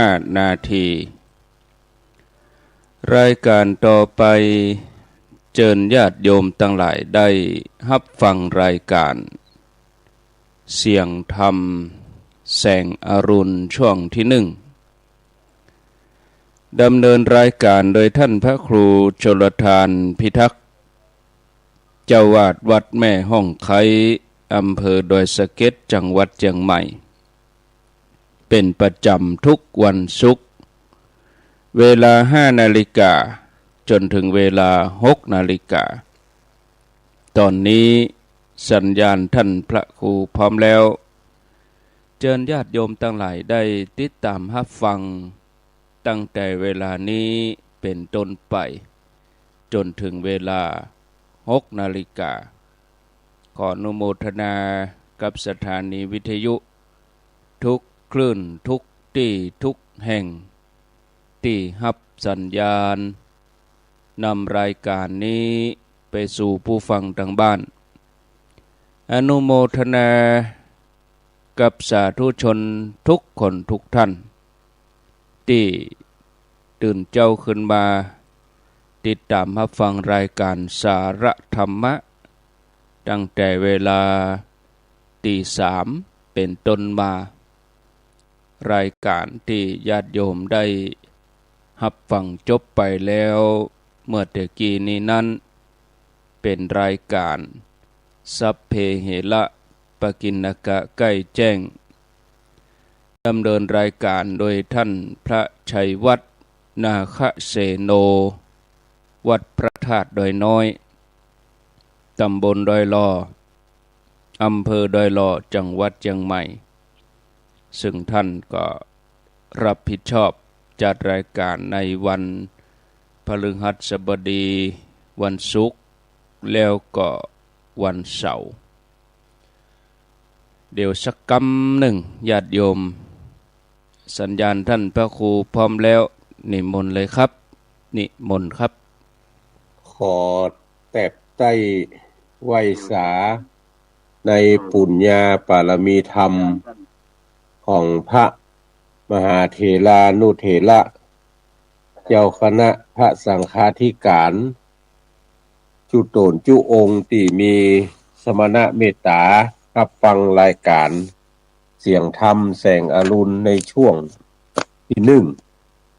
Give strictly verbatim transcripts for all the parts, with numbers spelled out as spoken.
ห้านาที รายก๋านต่อไป เจิญญาติโยมตังหลายได้ฮับฟังรายก๋าน เสียงธรรม แสงอรุณ ช่วงตี้นึ่ง ดำเนินรายก๋านโดยท่านพระครูชลทาน พิทักษ์ เจ้าอาวาสวัดแม่ฮ่องไคร้ อำเภอดอยสะเก็ด จังหวัดเจียงใหม่ เป๋นประจ๋ำทุกวันศุกร์ เวลาห้านาฬิกา จ๋นเถิงเวลาหกนาฬิกา ต๋อนนี้สัญญาณท่านพระครูพร้อมแล้ว เจิญญาติโยมตังหลายได้ติดต๋ามฮับฟัง ตั้งแต่เวลานี้เป๋นต้นไป จ๋นเถิงเวลาหกนาฬิกา ขออนุโมทนากับสถานีวิทยุทุกคลื่น ทุกตี้ ทุกแห่ง ตี้ฮับสัญญาณ นำรายก๋านนี้ไปสู่ผู้ฟังตางบ้าน อนุโมทนากับสาธุชนทุกคนทุกท่าน ตี้ตื่นเจ๊าขึ้นมา ติดต๋ามฮับฟังรายก๋านสาระธรรมะ ตั้งแต่เวลาตีสามเป๋นต้นมา รายก๋านตี้ญาติโยมได้ฮับฟังจบไปแล้วเมื่อตะกี้นี้นั้น เป๋นรายก๋าน สัพเพเหระ ปกิณณกะ ใก้แจ้ง ดำเนินรายก๋านโดยท่านพระชัยวัฒน์ นาคเสโน วัดพระธาตุดอยน้อย ต๋ำบลดอยหล่อ อำเภอดอยหล่อ จังหวัดเจียงใหม่ ซึ่งท่านก็รับผิดชอบจัดรายก๋านในวันพฤหัสบดี วันศุกร์ แล้วก็วันเสาร์ เดี๋ยวสักกำนึ่ง ญาติโยม สัญญาณท่านพระครูพร้อมแล้ว นิมนต์เลยครับ นิมนต์ครับ ขอแตบใต้ไหว้สาในปุญญาปารมีธรรมของพระมหาเถรานุเถระ เจ้าคณะพระสังฆาธิการ จุ๊โต๋นจุ๊องค์ตี้มีสมณะเมตต๋าฮับฟังรายก๋านเสียงธรรมแสงอรุณในช่วงตี้นึ่ง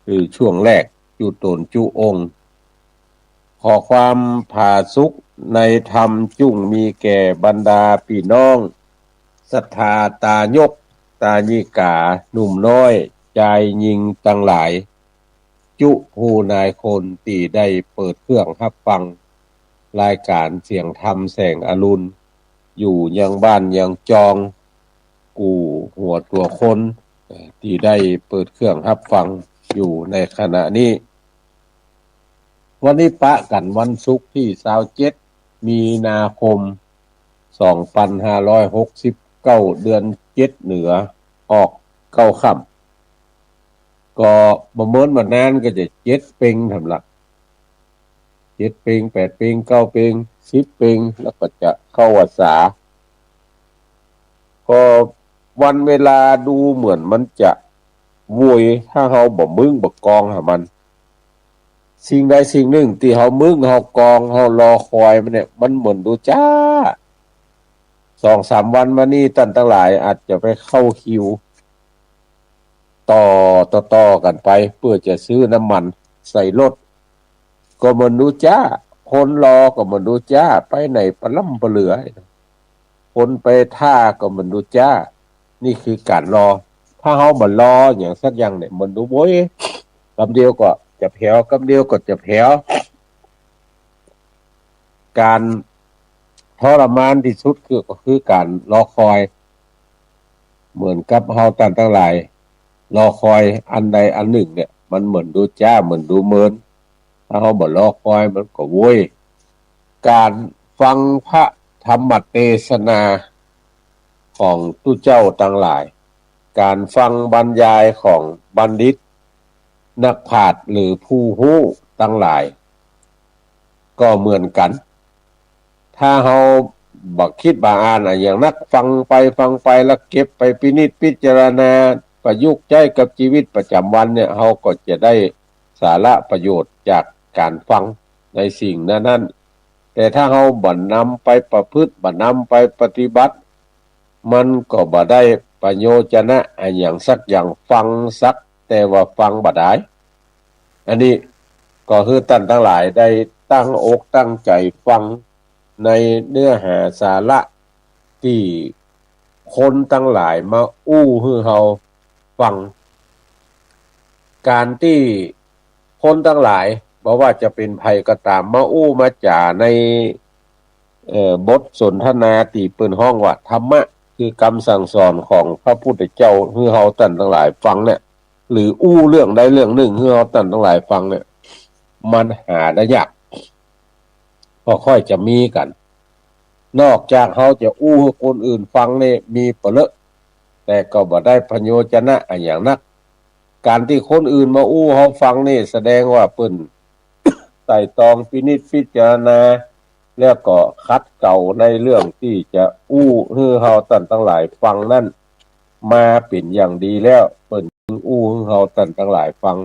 คือช่วงแรก จุ๊โต๋นจุ๊องค์ ขอความผาสุกในธรรมจุ่งมีแก่บรรดาปี้น้องศรัทธาตายกตายิกา หนุ่มน้อย จายญิงตังหลาย จุผู้นายคนตี้ได้เปิดเครื่องฮับฟังรายก๋านเสียงธรรมแสงอรุณ อยู่ยังบ้านยังจอง กู้หัวตั๋วคน เอ่อ ตี้ได้เปิดเครื่องฮับฟังอยู่ในขณะนี้ วันนี้ปะกั๋นวันศุกร์ตี้ซาวเจ็ด มีนาคม สองปันห้าร้อยหกสิบเก้า เดือนเจ็ดเหนือ ออกเก้าค่ำ ก็บ่เหมือนวันนั้นก็จะเจ็ดเป็งทำละ เจ็ดเป็ง แปดเป็ง เก้าเป็ง สิบเป็ง แล้วก็จะเข้าวัสสา ก็วันเวลาดูเหมือนมันจะโวย ถ้าเฮาบ่มึ้งบ่กองหามัน สิ่งใดสิ่งนึ่งตี้เฮามึ้ง เฮากอง เฮารอคอยมันเนี่ย มันเหมือนดูจ๊า สองสามวันมานี่ต้านตังหลายอาจจะไปเข้าคิว ต่อ ต่อๆ กั๋นไป เปื้อจะซื้อน้ำมันใส่รถ ก็บ่ฮู้จ๊า คนรอก็บ่ฮู้จ๊า ไปไหนปะล่ำปะเหลือ คนไปท่าก็บ่ฮู้จ๊า นี่คือก๋านรอ ถ้าเฮาบ่รอหยังสักอย่างเนี่ย บ่ฮู้โว้ย กำเดียวก็จะแผว กำเดียวก็จะแผว ก๋านทรมานตี้สุดคือ ก็คือก๋านรอคอย เหมือนกับเฮาต้านตังหลาย รอคอยอันใดอันนึ่งเนี่ย มันบ่ฮู้จ๊า บ่ฮู้เมิน ถ้าเฮาบ่รอคอยมันก็โวย ก๋านฟังพระธรรมเตสนาของตุ๊เจ้าตังหลาย ก๋านฟังบรรยายของบัณฑิต นักปราชญ์หรือผู้ฮู้ตังหลาย ก็เหมือนกั๋น ถ้าเฮาบ่กึ๊ดบ่อ่านอะหยังนัก ฟังไปฟังไปแล้วเก็บไปพินิจพิจารณา ประยุกต์ใจ๊กับจีวิตประจ๋ำวันเนี่ย เฮาก็จะได้สาระประโยชน์จากก๋านฟังในสิ่งนั้นๆ แต่ถ้าเฮาบ่นำไปประพฤติ บ่นำไปปฏิบัติ มันก็บ่ได้ประโยชนะอะหยังสักอย่าง ฟังสักแต่ว่าฟังบ่ดาย อันนี้ก็หื้อต้านตังหลายได้ตั้งอกตั้งใจ๋ฟังในเนื้อหาสาระตี้คนตังหลายมาอู้หื้อเฮาฟัง ก๋านตี้คนตังหลาย บ่ว่าจะเป๋นใผก็ต๋าม มาอู้มาจ๋าใน เอ่อ บทสนทนาตี้เปิ้นฮ้องว่าธรรมะ คือกำสั่งสอนของพระพุทธเจ้าหื้อเฮาต้านตังหลายฟังเนี่ย หรืออู้เรื่องใดเรื่องนึ่งหื้อเฮาต้านตังหลายฟังเนี่ย มันหาได้ยาก บ่ค่อยจะมีกั๋น นอกจากเฮาจะอู้หื้อคนอื่นฟังเนี่ยมีบ่เลอะ แต่ก็บ่ได้ประโยชนะอะหยังนัก ก๋านตี้คนอื่นมาอู้เฮาฟังนี่แสดงว่าเปิ้นไตร่ตรองพินิจพิจารณา แล้วก็ขัดเกลาในเรื่องตี้จะอู้หื้อเฮาต้านตังหลายฟังนั้น มาเป๋นอย่างดีแล้ว เปิ้นอู้หื้อเฮาต้านตังหลายฟัง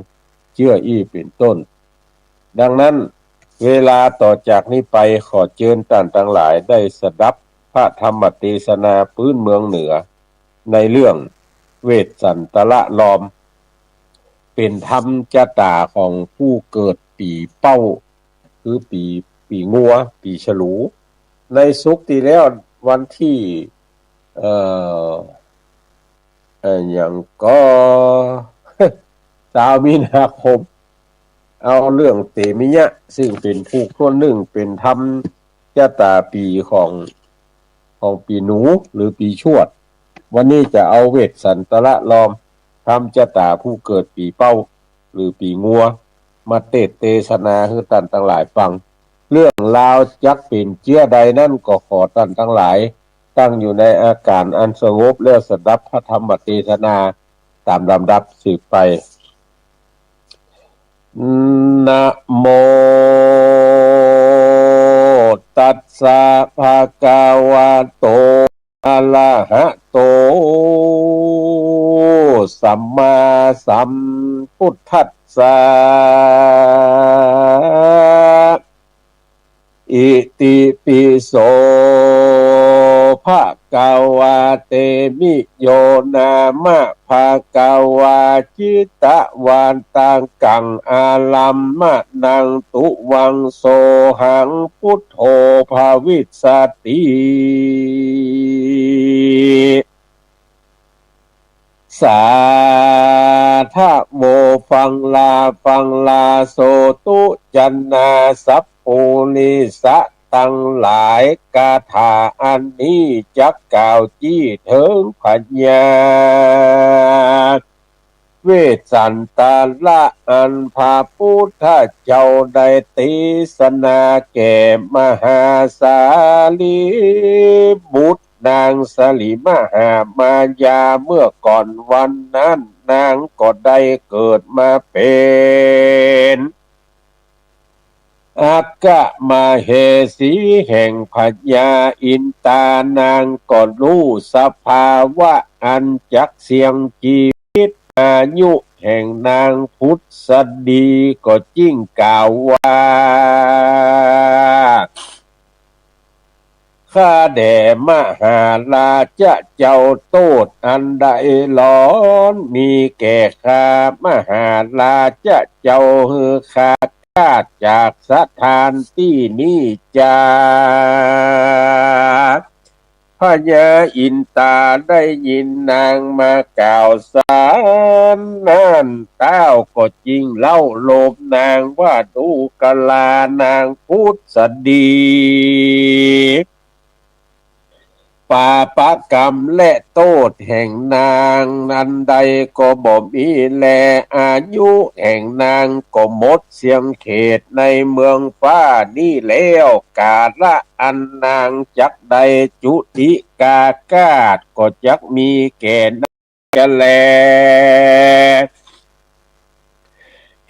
เจื้ออี้เป๋นต้น ดังนั้น เวลาต่อจากนี้ไป ขอเจิญต้านตังหลายได้สดับพระธรรมเตสนาปื๊นเมืองเหนือ ในเรื่องเวสสันตรลอม เป๋นธรรมจะต๋าของผู้เกิดปี๋เป้า คือปี๋ ปี๋งัว ปี๋ฉลู ในศุกร์ตี้แล้ววันตี้ เอ่อ เอ่อ หยังก่อ ซาวมีนาคม เอาเรื่องเตมิยะ ซึ่งเป๋นผู้คนนึ่ง เป๋นธรรมจะต๋าปี๋ของ ของปี๋หนู หรือปี๋ชวด วันนี้จะเอาเวสสันตรลอม ธรรมจะต๋าผู้เกิดปี๋เป้า หรือปี๋งัว มาเตสน์เตสนาหื้อต้านตังหลายฟัง เรื่องราวจักเป๋นเจื้อใดนั้นก็ขอต้านตังหลาย ตั้งอยู่ในอาก๋านอันสงบแล้วสดับพระธรรมเตสนาต๋ามลำดับสืบไป นะโมตัสสะ ภะคะวะโต อะระหะโต สัมมาสัมพุทธัสสะ อิติปิโส ภะคะวะเตมิโย นามะ ภะคะวา จิตตะวาตัง กัง อารัมมะนัง ตุวัง โสหัง พุทโธ ภะวิสสะติ สาธะโม ฟังลา ฟังลา โสตุ จะนา สัพปูริสะตังหลาย คาถาอันนี้จักกล่าวจี้เถิงพญา เวสสันตรละ อันพระพุทธเจ้าได้เตสนาแก่มหาสารีบุตร นางสลิมหามายา เมื่อก่อนวันนั้น นางก็ได้เกิดมาเป๋น อัคคมเหสีแห่งพญาอินตา นางก็ฮู้สภาวะอันจักเสี่ยงจีวิต อายุแห่งนางพุทธดีก็จึ่งกล่าวว่า ข้าแด่มหาราชเจ้า โต้ษอันได้ร้อนมีแก่ข้า มหาราชเจ้า หื้อข้าคลาดจากสถานตี้นี้จา พญาอินตาได้ยินนางมากล่าวสรรนั้น ต้าวก็จึ่งเล่าโลมนางว่า ดูกรา นางพุทธดี ปาปกรรมและโต้ษแห่งนางอันใดก็บ่มีแล อายุแห่งนางก็หมดเสี้ยงเขตในเมืองฟ้านี้แล้ว กาละอันนางจักได้จุติกาคาดก็จักมีแก่นางแล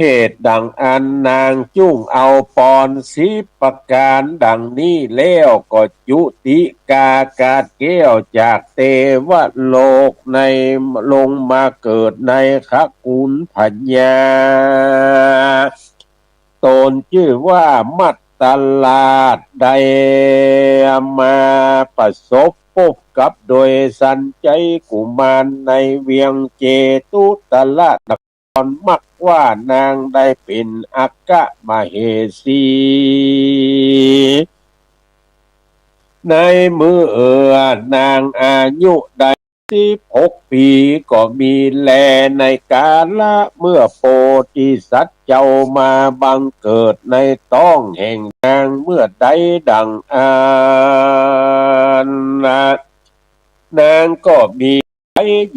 เหตุดังอั้นนางจุ่งเอาปอนสิบประก๋านดังนี้แล้วก็จุติก๋า กาดแก้วจากเตวโลกใน ลงมาเกิดในขกุลพญา ต๋นจื้อว่ามัตตราช ได้มาประสบปบกับโดยสัญชัยกุมารในเวียงเจตุตรนคร มักว่านางได้เป๋นอัคคมเหสี ในเมื่อนางอายุได้สิบหกปี๋ก็มีแล ในกาละเมื่อโพธิสัตว์เจ้ามาบังเกิดในต๊องแห่งนางเมื่อใดดังอั้น นางก็มี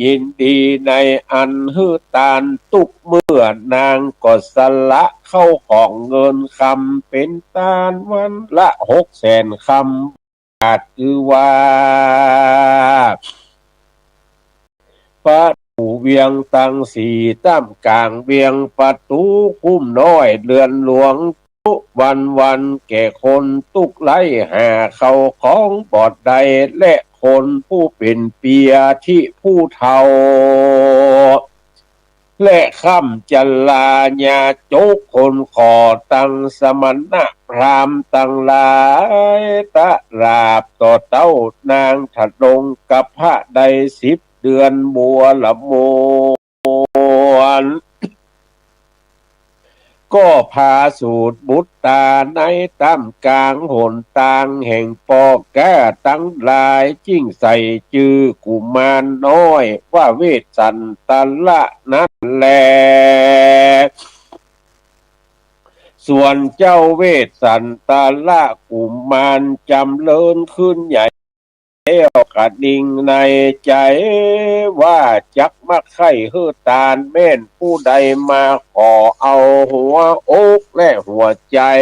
ยินดีในอันหื้อตานตุ๊กเมื่อ นางก็สละเข้าของเงินคำเป๋นตานวันละหกแสนคำ บาท คือว่า ประตู๋เวียงตังสี่ ต้ามก๋างเวียง ประตู๋คุ้มน้อยเรือนหลวง วันวันๆ แก่คนตุ๊กไร้หาเข้าของบ่ได้ และคนผู้เป๋นเปียธิผู้เฒ่า และค่ำจราญาจกคนขอตังสมณะพราหมณ์ตังหลาย ตราบต่อเต้านางทรงครรภ์ได้สิบเดือนบัวละมวล ก็ผาสูติบุตราในต้ามก๋างหนตางแห่งป้อก๊าตังหลาย จึ่งใส่จื้อกุมารน้อยว่าเวสสันตระนั้นแล ส่วนเจ้าเวสสันตระกุมารจ๋ำเริญขึ้นใหญ่ แล้วกระดิ่งในใจ๋ว่าจักมักใค่หื้อตาน แม่นผู้ใดมาขอเอาหัวอกและหัวใจ๋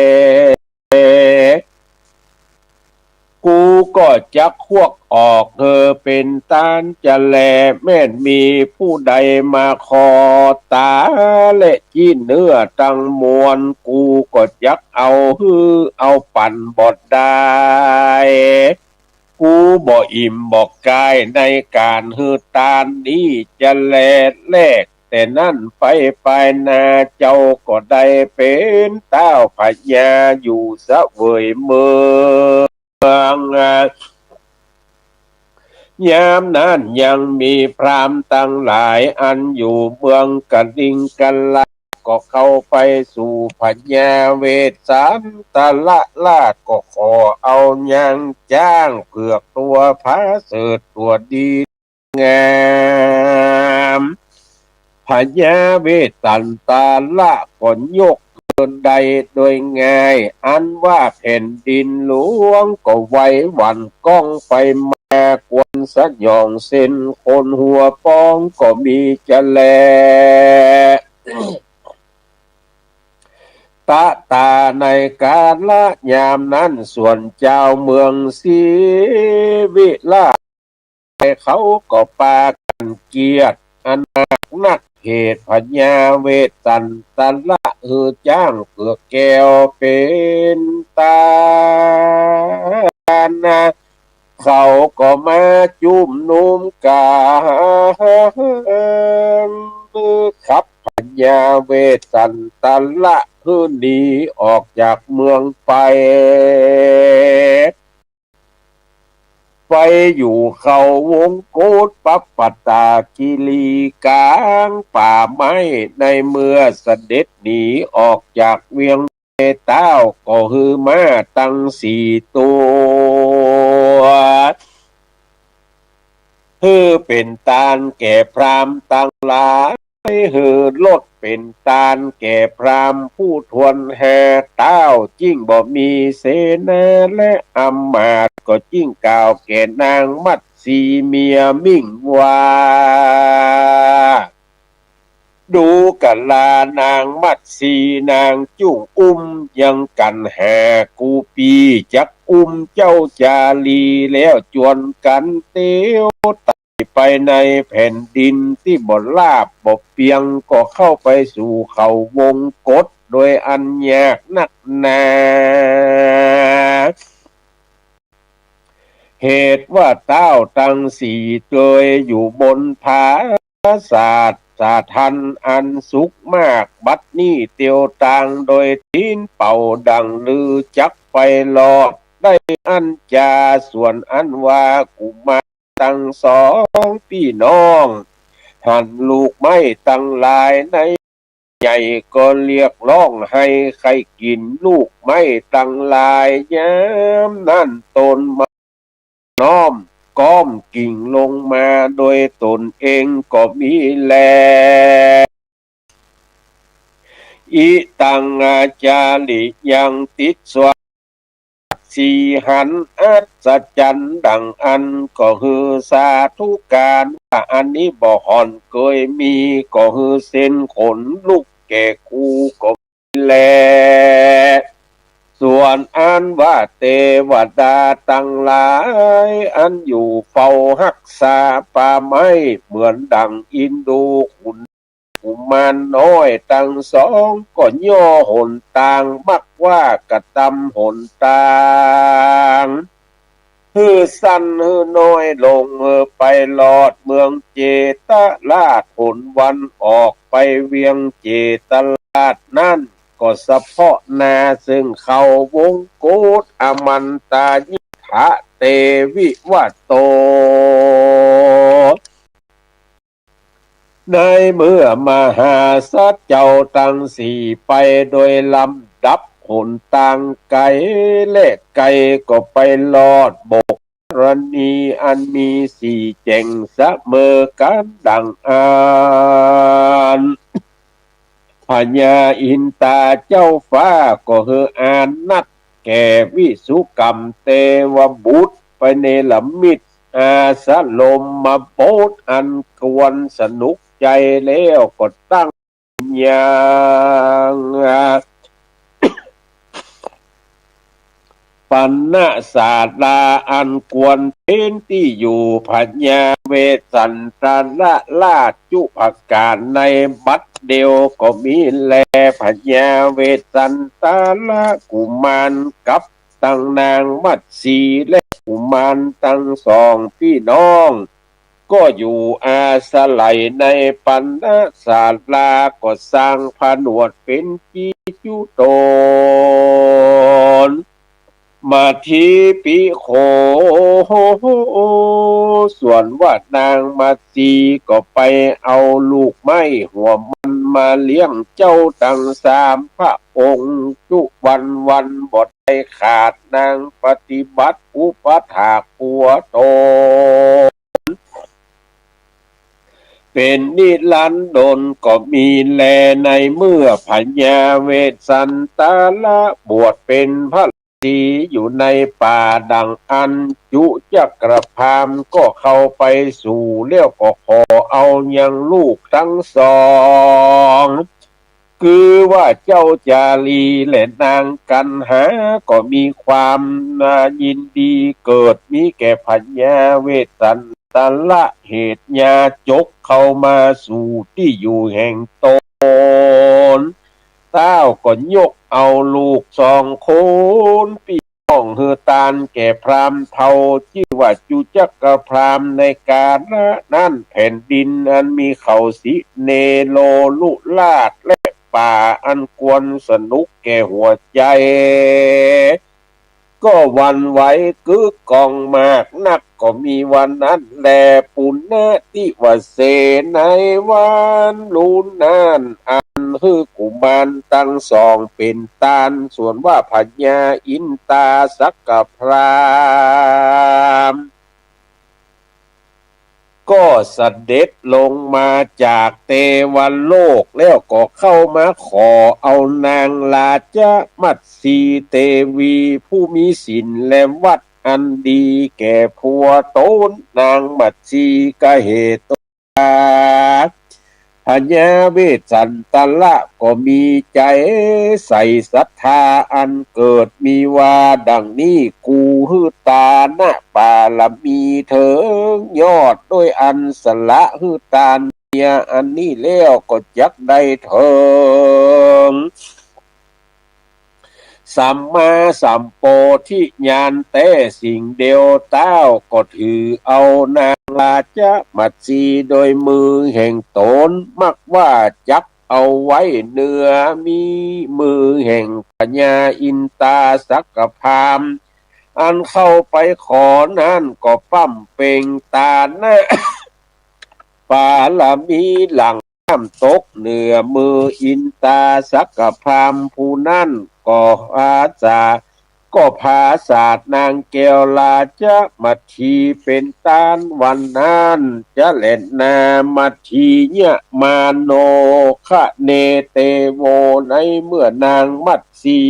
กูก็จักควักออกหื้อเป๋นตานจะแล แม่นมีผู้ใดมาขอต๋าและจิ๊นเนื้อตังมวล กูก็จักเอาหื้อเอาปั๋นบ่ได้ กูบ่อิ่มบ่กายในก๋านหื้อตานนี้จะแล แลกแต่นั้นไป ปายหน้าเจ้าก็ได้เป๋นต้าวพญาอยู่เสวยเมือง ยามนั้นยังมีพราหมณ์ตังหลายอันอยู่เมืองกลิงกะลาด ก็เข้าไปสู่พญาเวสสันตระราช ก็ขอเอายางจ๊างเผือกตั๋วผาเสริฐตั๋วดีงาม พญาเวสสันตระก็ยกเมินได้โดยง่าย อันว่าแผ่นดินหลวงก็ไหวหวั่นก้องไปมา กวนสยองเส้นคนหัวปองก็มีจะแล ตะตาในกาละยามนั้น ส่วนจาวเมืองศรีวิลาช เขาก็ปากั๋นเกียรติอันนักนัก เหตุพญาเวสสันตระหื้อจ๊างเผือกแก้วเป๋นตานะ เขาก็มาจุมนุมกั๋น ขับพญาเวสสันตระหื้อหนีออกจากเมืองไป ไปอยู่เขาวงคตปัปปตาคีรี ก๋างป่าไม้ ในเมื่อเสด็จหนีออกจากเวียง เต้าก็หื้อม้าตังสี่ตั๋ว หื้อเป๋นตานแก่พราหมณ์ตังหลาย หื้อรถเป๋นตานแก่พราหมณ์ผู้ถ้วนห้าเต้า จึ่งบ่มีเสนาและอำมาตย์ ก็จึ่งกล่าวแก่นางมัตสีเมียมิ่งว่า ดูกะลานางมัตสี นางจุ่งอุ้มยังกั๋นหา กูปี้จักอุ้มเจ้าจารี แล้วจวนกั๋นเตียว ไปในแผ่นดินตี้บ่ราบบ่เปียง ก็เข้าไปสู่เขาวงกตโดยอันยากนักหนา เหตุว่าต้าวตังสี่เกยอยู่บนผา สาดสะทันอันสุกมาก บัดนี้เตียวตางโดยตีนเป่าดั่งลือจักไปรอดได้อั้นจา ส่วนอันว่ากุมารตังสองปี้น้อง หันลูกไม้ตังหลายใน ใหญ่ก็เรียกร้องไห้ใค่กิ๋นลูกไม้ตังหลาย ยามนั้นตนมาน้อมก้อมกิ่งลงมาโดยตนเองก็มีแล อิตัง อาจาริยัง ติสสา สี่หันอัศจรรย์ดั่งอั้น ก็คือสาธุการว่าอันนี้บ่ห่อนเกยมี ก็คือเส้นขนลุกแก่กูก็มีแล ส่วนอันว่าเตวดาตังหลาย อันอยู่เฝ้าฮักษาป่าไม้ เหมือนดั่งอินดูขุน กุมารน้อยตังสอง ก็ย่อหนตาง มักว่ากระตำหนตางหื้อสั้นหื้อน้อยลง หื้อไปรอดเมืองเจตราช หนวันออกไปเวียงเจตราชนั้น ก็สะเพาะหน้าซึ่งเขาวงกต อมันตายิทธะ เต วิวัตโต ในเมื่อมหาสัตว์เจ้าตังสี่ไปโดยลำดับหนตางไกลและไกล ก็ไปรอดบกธรณีอันมีสี่แจ่งเสมอกั๋นดั่งอั้น พญาอินตาเจ้าฟ้าก็หื้ออานัต แก่วิสุกรรมเตวบุตร ไปเนรมิตอาสรมบทอันควรสนุกใจ๋แล้ว ก็ตั้งยัง ปณศาลาอันควรเป๋นตี้อยู่ พญาเวสสันตรราชจุปการในบัดเดียวก็มีแล พญาเวสสันตรกุมารกับ ตังนางมัตสีและกุมารตังสองปี้น้อง ก็อยู่อาศัยในปณศาลา ก็สร้างผนวดเป๋นกิจจุตน มัทธิปิโข ส่วนว่านางมัตสีก็ไปเอาลูกไม้หัวมันมาเลี้ยงเจ้าตังสามพระองค์ จุวันวันบ่ได้ขาด นางปฏิบัติอุปถากผัวตน เป๋นนิรันดรก็มีแล ในเมื่อพญาเวสสันตรบวชเป๋นพระฤาษีอยู่ในป่าดังอั้น จุจักรพราหมณ์ก็เข้าไปสู่แล้วก็ขอเอายังลูกตังสอง คือว่าเจ้าจารีและนางกัณหา ก็มีความน่ายินดีเกิดมีแก่พญาเวสสันตร เหตุยาจกเข้ามาสู่ตี้อยู่แห่งตน ต้าวก็ยกเอาลูกสองคนปี้น้องหื้อตานแก่พราหมณ์เฒ่า จื้อว่าจุจักรพราหมณ์ ในกาละนั้นแผ่นดินอันมีเขาสิเนโรลุราช และป่าอันควรสนุกแก่หัวใจ๋ ก็หวั่นไหวกึกก้องมากนัก ก็มีวันนั้นแล ปุณณทิวเส ในวันลุนนั้น อันหื้อกุมารตังสองเป๋นตาน ส่วนว่าพญาอินตาสักกพราหมณ์ ก็เสด็จลงมาจากเตวโลก แล้วก็เข้ามาขอเอานางราชมัตสีเตวีผู้มีศีลและวัตรอันดีแก่ผัวตน นางมัตสีก็เหตุว่า พญาเวสสันตระก็มีใจ๋ใส่ศรัทธาอันเกิดมีว่าดังนี้ กูหื้อตานปารมีเถิงยอด โดยอันสละหื้อตานเมียอันนี้แล้วก็จักได้เถิง สัมมาสัมโพธิญาณแต๊สิ่งเดียว เต้าก็ถือเอานางราชมัตสีโดยมือแห่งตน มักว่าจักเอาไว้เนื้อมีมือแห่งพญาอินตาสักกพราหมณ์ อันเข้าไปขอนั้นก็ปล้ำเป่งตาน ปารมีหลั่งน้ำตกเหนือมืออินตาสักกพราหมณ์ผู้นั้น ก็อาสา ก็ผาสาทนางแก้วราชมัตสีเป๋นตานวันนั้น จะแลนา มัตสียมาโน คะเน เตโว ในเมื่อนางมัตสี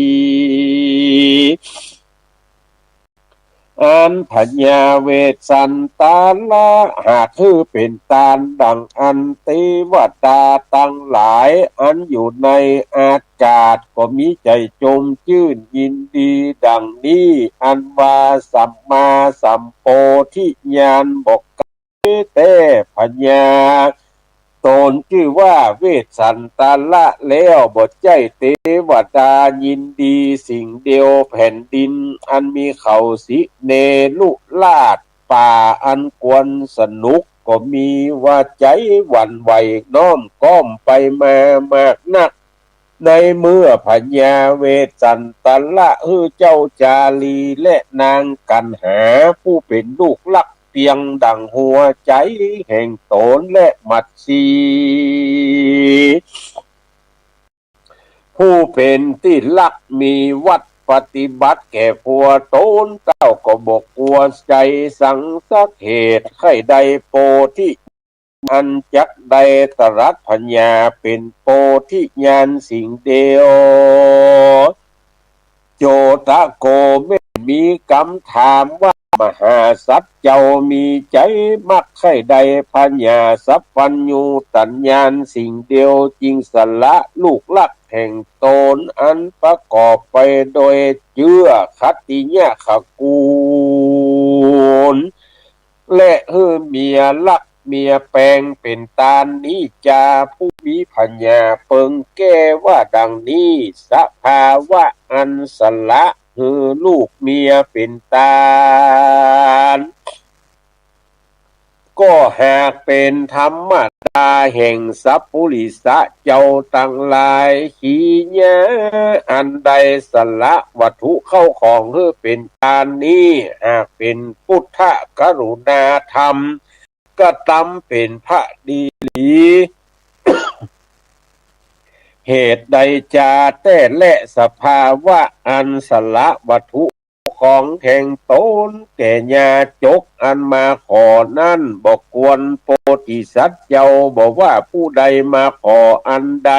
อันพญาเวสสันตระหากหื้อเป๋นตานดังอั้น เตวดาตังหลายอันอยู่ในอากาศก็มีใจ๋จมจื้นยินดีดังนี้ อันว่าสัมมาสัมโพธิญาณบอก แต๊พญาตนจื้อว่าเวสสันตระแล้ว บ่ใจ้เตวดายินดีสิ่งเดียว แผ่นดินอันมีเขาสิเนรุราช ป่าอันควรสนุก ก็มีว่าใจ๋หวั่นไหวน้อมก้อมไปมามากนัก ในเมื่อพญาเวสสันตระหื้อเจ้าจาลีและนางกัณหา ผู้เป๋นลูกฮักเปียงดั่งหัวใจ๋แห่งตนและมัตสี ผู้เป๋นตี้ฮักมีวัตรปฏิบัติแก่ผัวตน เต้าก็บ่กั๋วใจ๋สังสักเหตุ ใค่ได้โพธิ อันจักได้ตรัสพญาเป๋นโพธิญาณสิ่งเดียว โจตโก แม่นมีกำถามว่า มหาสัตว์เจ้ามีใจ๋มักใค่ได้พญาสัพพัญญูตญาณสิ่งเดียว จึงสละลูกฮักแห่งตนอันประกอบไปโดยเจื้อขัตติยะขกูล และหื้อเมียฮักเมียแปงเป๋นตานนี้จา ผู้มีพญาเปิงแก้ว่าดังนี้ สภาวะอันสละหื้อลูกเมียเป๋นตาน ก็หากเป๋นธรรมดาแห่งสัปปุริสะเจ้าตังหลาย ขีญาอันได้สละวัตถุเข้าของหื้อเป๋นตานนี้ หากเป๋นปุทธกรุณาธรรม กระตำเป๋นพระดีหลี เหตุใดจาแต๊แล สภาวะอันสละวัตถุของแห่งตนแก่ญาจกอันมาขอนั้น บ่ควรโพธิสัตว์เจ้า บ่ว่าผู้ใดมาขออันใด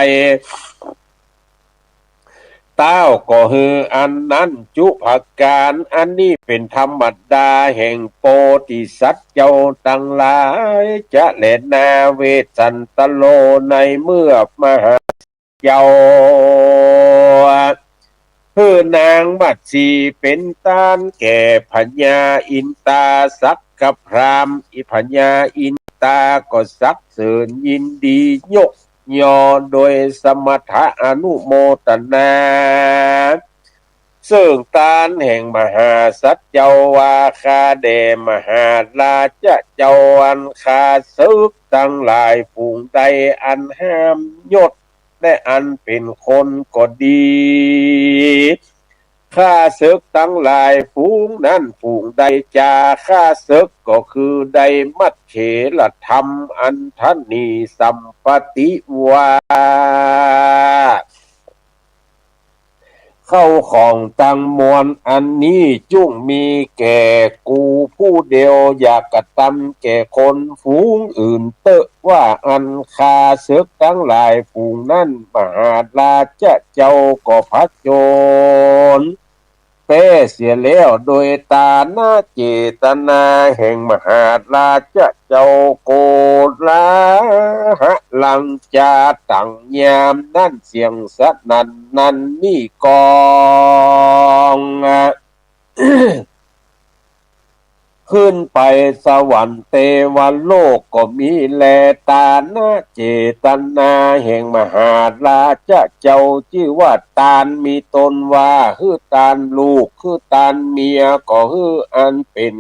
เต้าก็หื้ออันนั้นจุประก๋าน อันนี้เป๋นธรรมดาแห่งโพธิสัตว์เจ้าตังหลาย จะแลนา เวสสันตโร ในเมื่อมหาเจ้า หื้อนางมัตสีเป๋นตานแก่พญาอินตาสักกพราหมณ์ อิพญาอินตาก็สรรเสริญยินดียก ยอโดยสมถะอนุโมตนา เซิ่งตานแห่งมหาสัตว์เจ้าว่า ข้าแด่มหาราชเจ้า อันข้าเสิกตังหลายฝูงใดอันห้ามยศ และอันเป๋นคนก็ดี ข้าเสิกตังหลายฝูงนั้นฝูงใดจา ข้าเสิกก็คือได้มัคเคลธรรม อันทนีสัมปติวา เข้าของตังมวลอันนี้จุ่งมีแก่กูผู้เดียว อย่ากระตำแก่คนฝูงอื่นเต๊อะ ว่าอั้น ข้าเสิกตังหลายฝูงนั้น มหาราชเจ้าก็ผจญ แป๊เสียแล้ว โดยต๋านะเจตนาแห่งมหาราชเจ้าโกลาหะลังจาตั๋งยามนั้น เสียงสนั่นนั้นนี่ก้อง ขึ้นไปสวรรค์เตวโลกก็มีแล ต๋านะเจตนาแห่งมหาราชเจ้า จื้อว่าตาน มีต้นว่า หื้อตานลูก หื้อตานเมีย ก็หื้ออันเป๋น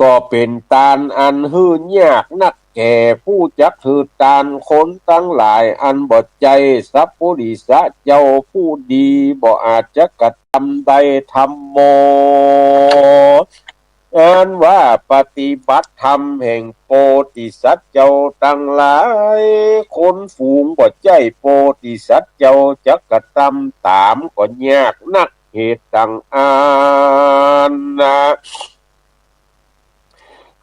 ก็เป๋นตานอันหื้อยากนักแก่ผู้จักหื้อตาน คนตังหลายอันบ่ใจ้สัปปุริสะเจ้าผู้ดี บ่อาจจะกระตำได้ ธัมโม อันว่าปฏิบัติธรรมแห่งโพธิสัตว์เจ้าตังหลาย คนฝูงบ่ใจ้โพธิสัตว์เจ้าจักกระตำต๋าม ก็ยากนัก เหตุตังอั้นนะ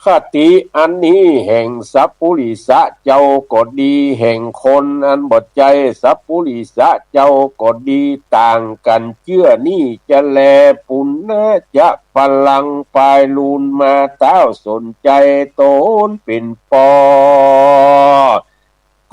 คติอันนี้แห่งสัปปุริสะเจ้าก็ดี แห่งคนอันบ่ใจ้สัปปุริสะเจ้าก็ดี ต่างกั๋นเจื้อนี้จะแล ปุณณะจะ ปลัง ปายลูนมา เต้าสนใจ้ต๋นเป๋นป้อ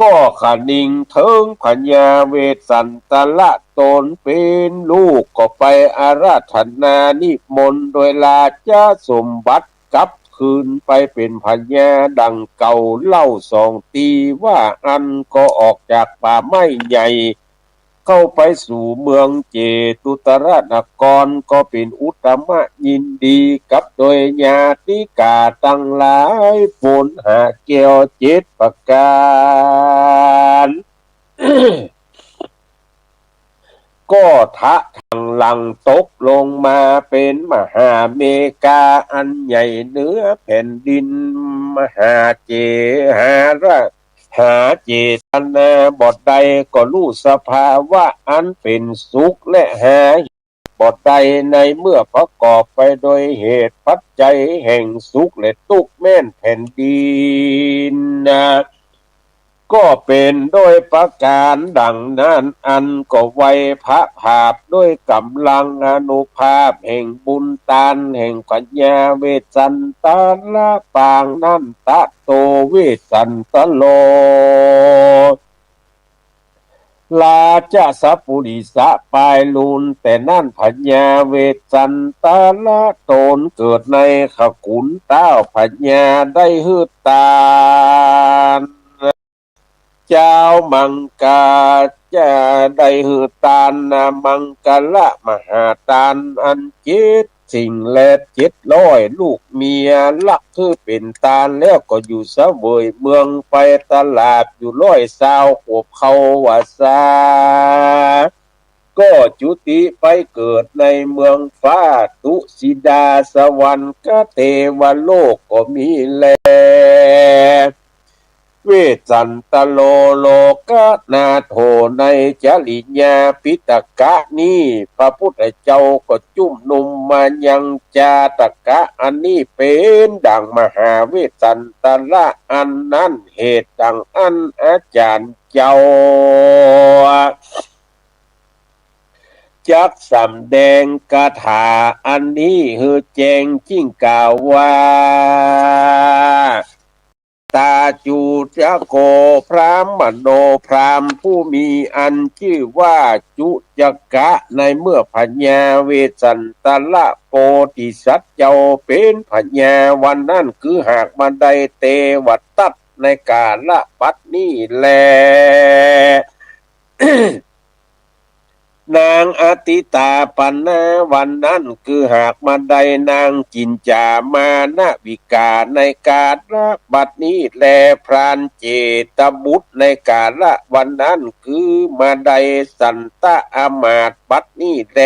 ก็คะนิงเถิงพญาเวสสันตระต๋นเป๋นลูก ก็ไปอาราธนานิมนต์โดยราชสมบัติ กลับคืนไปเป๋นพญาดังเก่าเล่าสองตี้ ว่าอั้นก็ออกจากป่าไม้ใหญ่ เข้าไปสู่เมืองเจตุตรนคร ก็เป๋นอุตตมะยินดีกับโดยญาติกาตังหลาย ฝนหาแก้วเจ็ดประก๋าน ก็ทะทางหลังตกลงมาเป๋นมหาเมฆาอันใหญ่เหนือแผ่นดิน มหาเจหาระ หาเจตนาบ่ได้ ก็ฮู้สภาวะอันเป๋นสุขและหาบ่ได้ ในเมื่อประกอบไปโดยเหตุปัจจัยแห่งสุขและตุ๊กข์แม่นแผ่นดินนะ ก็เป๋นโดยประก๋านดังนั้น อันก็ไหวพระผาบด้วยก๋ำลังอานุภาพแห่งบุญตานแห่งพญาเวสสันตระปางนั้น ตะโตเวสสันตโร ราชสัปปุริสะปายลูน แต่นั้นพญาเวสสันตระต๋นเกิดในขกุลเต้าพญา ได้หื้อตาน เจ้ามังกา จะได้หื้อตานนะ มังคละมหาตานอันเจ็ดสิ่งและเจ็ดร้อย ลูกเมียฮักหื้อเป๋นตาน แล้วก็อยู่เสวยเมืองไปตลอดอยู่ร้อยซาวขวบ เข้าวาสา ก็จุติไปเกิดในเมืองฟ้า ตุสิดาสวรรคเทวโลกก็มีแล เวสสันตโรโลกนาโถ ในจริยาปิฎกะนี้ พระพุทธเจ้าก็จุมนุมมายังจาตกะอันนี้ เป๋นดังมหาเวสสันตระอันนั้น เหตุดังอั้น อาจ๋ารย์เจ้า จักสำแดงคาถาอันนี้หื้อแจ้ง จึงกล่าวว่า ตาจุจโก พราหมโณ พราหมณ์ผู้มีอันจื้อว่าจุจกะ ในเมื่อพญาเวสสันตระโพธิสัตว์เจ้าเป๋นพญาวันนั้น คือหากมาได้เตวทัตในกาละบัดนี้แล นางอทิตาปนาวันนั้น คือหากมาได้นางจินจามาณวิกาในกาละบัดนี้แล พรานเจตบุตรในกาละวันนั้น คือมาได้สันตะอมาตย์บัดนี้แล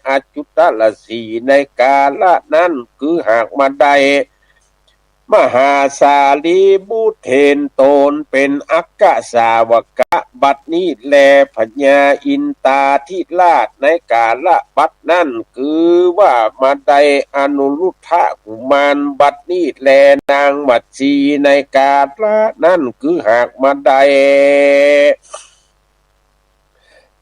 อจุตรสีห์ในกาละนั้น คือหากมาได้ มหาสารีบุตรเห็นต๋นเป๋นอัคคสาวกะบัดนี้แล พญาอินทาธิราชในกาละบัดนั้น คือว่ามาได้อนุรุทธกุมารบัดนี้แล นางมัตสีในกาละนั้น คือหากมาได้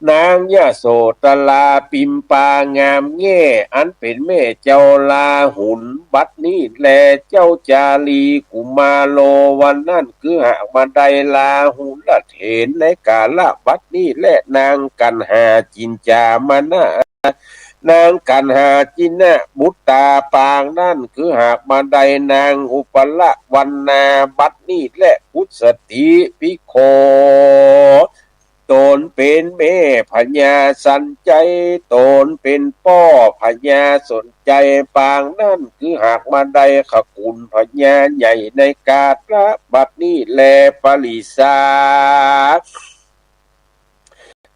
นางยโสธราปิมปางามแง่ อันเป๋นแม่เจ้าราหุล บัดนี้แลเจ้าจารีกุมารโล วันนั้นคือหากบ่าได้ราหุลเถร ในกาละบัดนี้แล นางกัณหาจินจามนะ นางกัณหาจินบุตตาปางนั้นคือหากบ่าได้นางอุปละวรรณา บัดนี้แล อุสสติภิกโข ต๋นเป๋นแม่พญาสันชัย ต๋นเป๋นป้อพญาสนชัยปางนั้นคือหากบ่าได้ขกุลพญาใหญ่ ในกาละบัดนี้แล ปริสา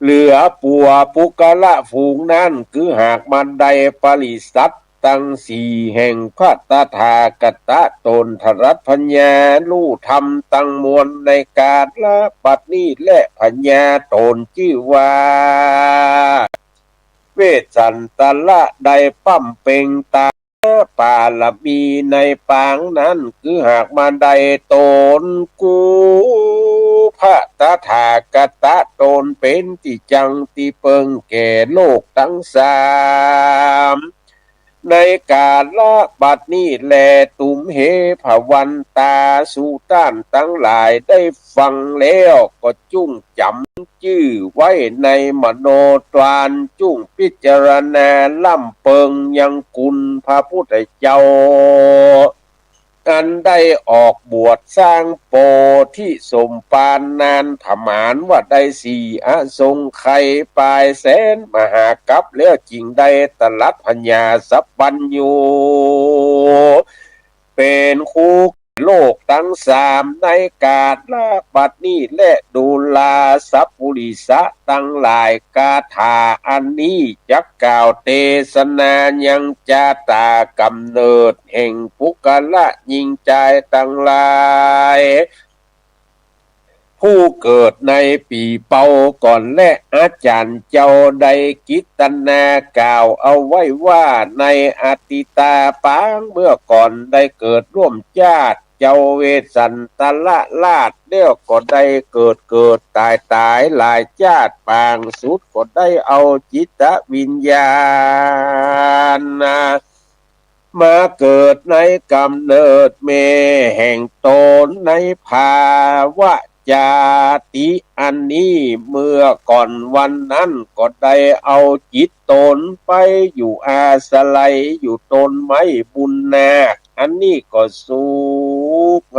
เหลือปัวปุคคละฝูงนั้นคือหากบ่าได้ปริษัทตังสี่แห่งพระตถาคตะ ต๋นตรัสพญาฮู้ธรรมตังมวล ในกาละบัดนี้แล พญาต๋นจื้อว่า เวสสันตระ ได้บำเพ็งตา ปารมีในปางนั้นคือหากบ่าได้ต๋นกู้พระตถาคตะ ต๋นเป๋นตี้จั้งตี้เปิงแก่โลกตังสาม ในกาละบัดนี้แล ตุมเห ภวันตา สูต้านตังหลายได้ฟังแล้วก็จุ่งจ๋ำ จื้อไว้ในมโนทวาร จุ่งพิจารณาลำเปิงยังคุณพระพุทธเจ้า อันได้ออกบวชสร้างโพธิสมภารนานผมานว่าได้สี่อสงไขยปายแสนมหากัปแล้ว จึงได้ตรัสพญาสัพพัญญู เป๋นครูโลกตังสาม ในกาละบัดนี้แล ดูราสัปปุริสะตังหลาย คาถาอันนี้จักกล่าวเตสนายังจาตากำเนิดแห่งปุคคละญิงจายตังหลาย ผู้เกิดในปี๋เป่าก่อนแล อาจ๋ารย์เจ้าได้กิตนากล่าวเอาไว้ว่า ในอตีตาปางเมื่อก่อนได้เกิดร่วมจาติเจ้าเวสสันตระราช แล้วก็ได้เกิดเกิดต๋ายต๋ายหลายจาติ ปางสุดก็ได้เอาจิตวิญญาณ มาเกิดในก๋ำเนิดแม่แห่งต๋นในภาวะจาติอันนี้ เมื่อก่อนวันนั้นก็ได้เอาจิตต๋นไปอยู่อาศัยอยู่ต้นไม้บุญนาค อันนี้ก็สุข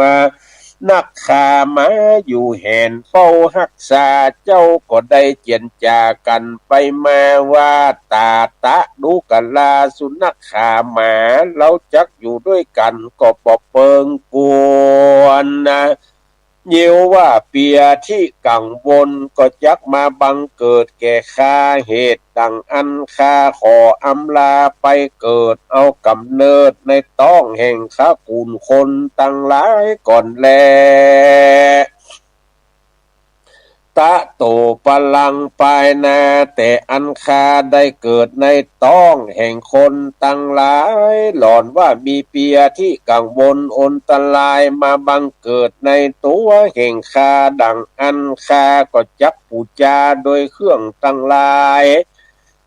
นัก ขามาอยู่แหนเฝ้าฮักษา เจ้าก็ได้เจียรจ๋ากั๋นไปมาว่า ตาตะ ดูกราสุนัขขาหมา เฮาจักอยู่ด้วยกั๋นก็บ่เปิงควรนะ เยียะว่าเปียธิกังวลก็จักมาบังเกิดแก่ข้า เหตุดังอั้นข้าขออำลาไปเกิด เอาก๋ำเนิดในต๊องแห่งขกุลคนตังหลายก่อนแล ตะโตปะรัง ปายหน้าแต่อันข้าได้เกิดในต๊องแห่งคนตังหลาย หล่อนว่ามีเปียธิกังวลอันตรายมาบังเกิดในตั๋วแห่งข้า ดังอั้นข้าก็จักปู๋จาโดยเครื่องตังหลาย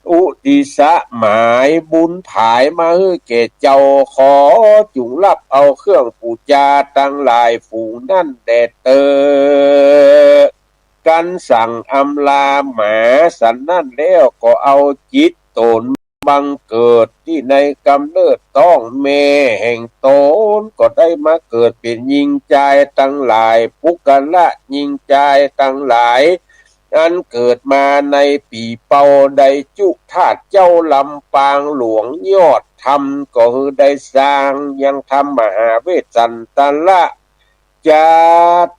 อุทิศหมายบุญผายมาหื้อแก่เจ้า ขอจุ่งฮับเอาเครื่องปู๋จาตังหลายฝูงนั้นแด่เต๊อะ กันสั่งอำลาหมา สันนั้นแล้วก็เอาจิตต๋นบังเกิดตี้ในก๋ำเนิดต๊องแม่แห่งต๋น ก็ได้มาเกิดเป๋นญิงจายตังหลาย ปุคคละญิงจายตังหลาย อันเกิดมาในปี๋เป่าได้จุธาตุเจ้าลำปางหลวงยอดธรรม ก็หื้อได้สร้างยังธรรมมหาเวสสันตระ จา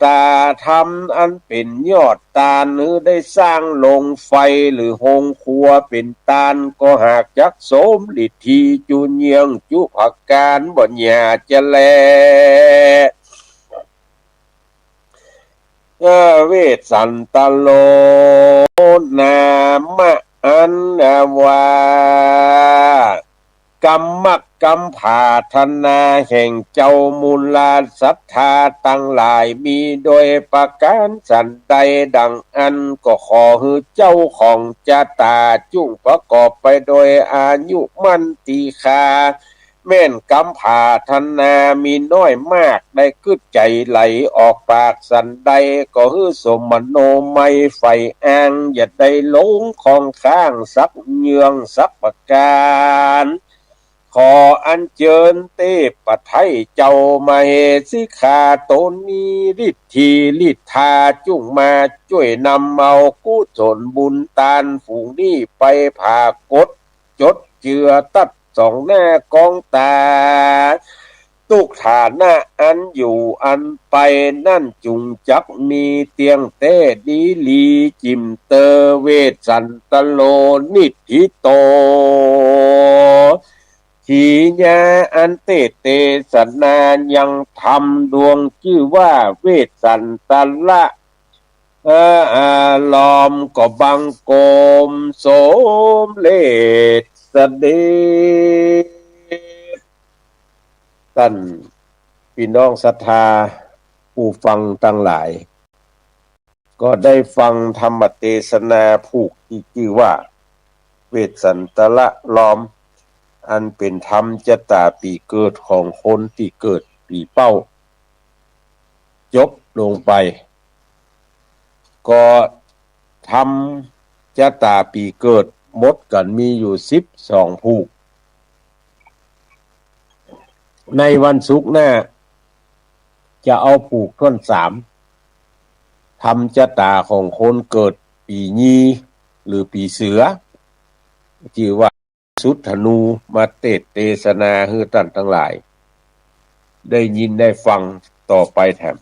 ตาธรรมอันเป๋นยอดตาน หื้อได้สร้างโรงไฟหรือโฮงครัวเป๋นตาน ก็หากจักสมฤทธีจุเยียงจุประก๋านบ่หย่าจะแล เวสสันตโร นามะอันว่า กรรม กำผาธนาแห่งเจ้ามูลศรัทธาตังหลายมีโดยประก๋านสันใดดังอั้น ก็ขอหื้อเจ้าของจะต๋าจุ่งประกอบไปโดยอายุมั่นตีคา แม่นกำผาธนามีน้อยมาก ได้กึ๊ดใจ๋ไหลออกปากสันใด ก็หื้อสมมโนมัยใฝ่อ้าง อย่าได้หลงข้องค้างสักเยื่องสักประก๋าน ขออัญเจิญเตพไทยเจ้ามเหสีข้าต๋นมีฤทธีฤทธา จุ่งมาจ้วยนำเอากุศลบุญตานฝูงนี้ไปผากฏจดเจือตัดส่องหน้ากองต๋า ทุกฐานะอันอยู่อันไปนั้นจุ่งจักมีเตี้ยงแต๊ดีหลี จิ่มเตอเวสสันตโลนิทธิโต ขีญาอันเตสน์เตสนายังธรรมดวงจื้อว่าเวสสันตละ เออ อ่า ลอมก็บังคมสมเร็จเสด็จ ต้านปี้น้องศรัทธาผู้ฟังตังหลาย ก็ได้ฟังธรรมเตสนาผูกตี้จื้อว่า เวสสันตละลอม อันเป๋นธรรมจะต๋าปี๋เกิดของคนตี้เกิดปี๋เป้า จบลงไป ก็ธรรมจะต๋าปี๋เกิดหมดกั๋นมีอยู่สิบสองผูก ในวันศุกร์หน้า จะเอาผูกถ้วนสาม ธรรมจะต๋าของคนเกิดปี๋ยี หรือปี๋เสือ จื้อว่า สุดธนูมาเตสน์เตสนาหื้อต้านตังหลาย ได้ยินได้ฟังต่อไปแถม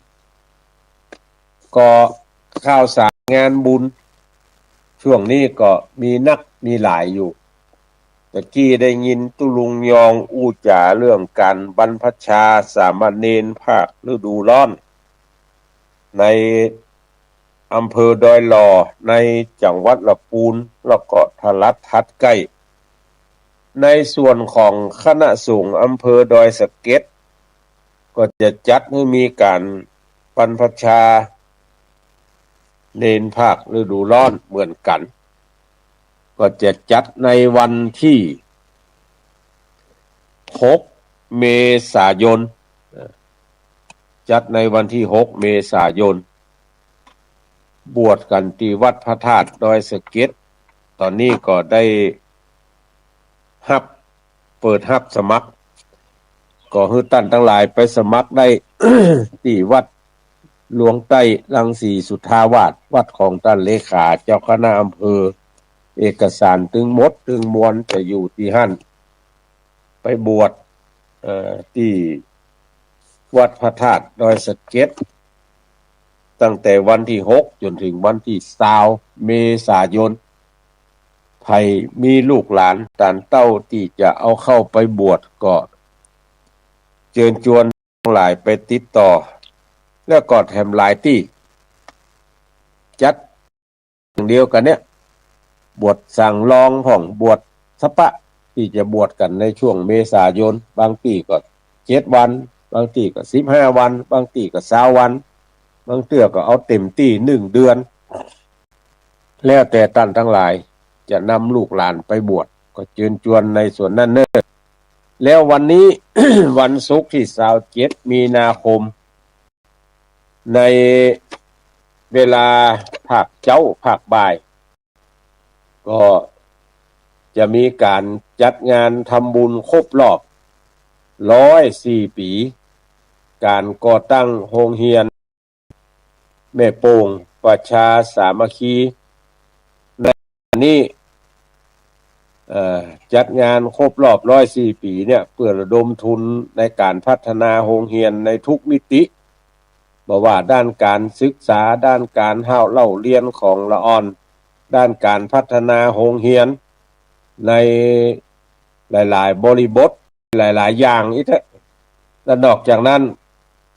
ก็ข่าวสารงานบุญ ช่วงนี้ก็มีนักมีหลายอยู่ ตะกี้ได้ยินตุ๊ลุงยองอู้จ๋าเรื่องก๋านบรรพชาสามเณรภาคฤดูฮ้อน ในอำเภอดอยหล่อ ในจังหวัดละปูน แล้วก็โทรทัศน์ใก้ ในส่วนของคณะสงฆ์อำเภอดอยสะเก็ด ก็จะจัดหื้อมีก๋านบรรพชาเณรภาคฤดูฮ้อนเหมือนกั๋น ก็จะจัดในวันตี้หกเมษายน เอ่อ จัดในวันตี้หกเมษายน บวชกั๋นตี้วัดพระธาตุดอยสะเก็ด ต๋อนนี้ก็ได้ฮับ เปิดฮับสมัคร ก็หื้อต้านตังหลายไปสมัครได้ ตี้วัดหลวงใต้รังสีสุทธาวาส วัดของต้านเลขาเจ้าคณะอำเภอ เอกสารตึงหมดตึงมวลจะอยู่ตี้หั้น ไปบวช เอ่อ ตี้วัดพระธาตุดอยสะเก็ด ตั้งแต่วันตี้หกจ๋นเถิงวันตี้ซาวเมษายน ใผมีลูกหลานต๋านเต้าตี้จะเอาเข้าไปบวชก็เจิญจวนตังหลายไปติดต่อ แล้วก็แถมหลายตี้ จัด อย่างเดียวกั๋นเนี่ย บวชสั่งลองพ่อง บวชสะปะ ตี้จะบวชกั๋นในช่วงเมษายน บางตี้ก็เจ็ดวัน บางตี้ก็สิบห้าวัน บางตี้ก็ซาววัน บางเตื้อก็เอาเต็มตี้นึ่งเดือน แล้วแต่ต้านตังหลายจะนำลูกหลานไปบวช ก็เจิญจวนในส่วนนั้นเน่อ แล้ววันนี้ วันศุกร์ตี้ซาวเจ็ดมีนาคม ในเวลาภาคเจ๊าภาคบ่าย ก็จะมีก๋านจัดงานทำบุญครบรอบร้อยสี่ปี๋ ก๋านก่อตั้งโฮงเฮียนแม่โป่งประชาสามัคคี ในวันนี้ เอ่อ จัดงานครบรอบร้อยสี่ปี๋เนี่ย เปื้อระดมทุนในก๋านพัฒนาโฮงเฮียนในทุกมิติ บ่ว่าด้านก๋านศึกษา ด้านก๋านเฮาเล่าเรียนของละอ่อน ด้านก๋านพัฒนาโฮงเฮียนในหลายๆ บริบท หลายๆ อย่างอี้เต๊อะ และนอกจากนั้น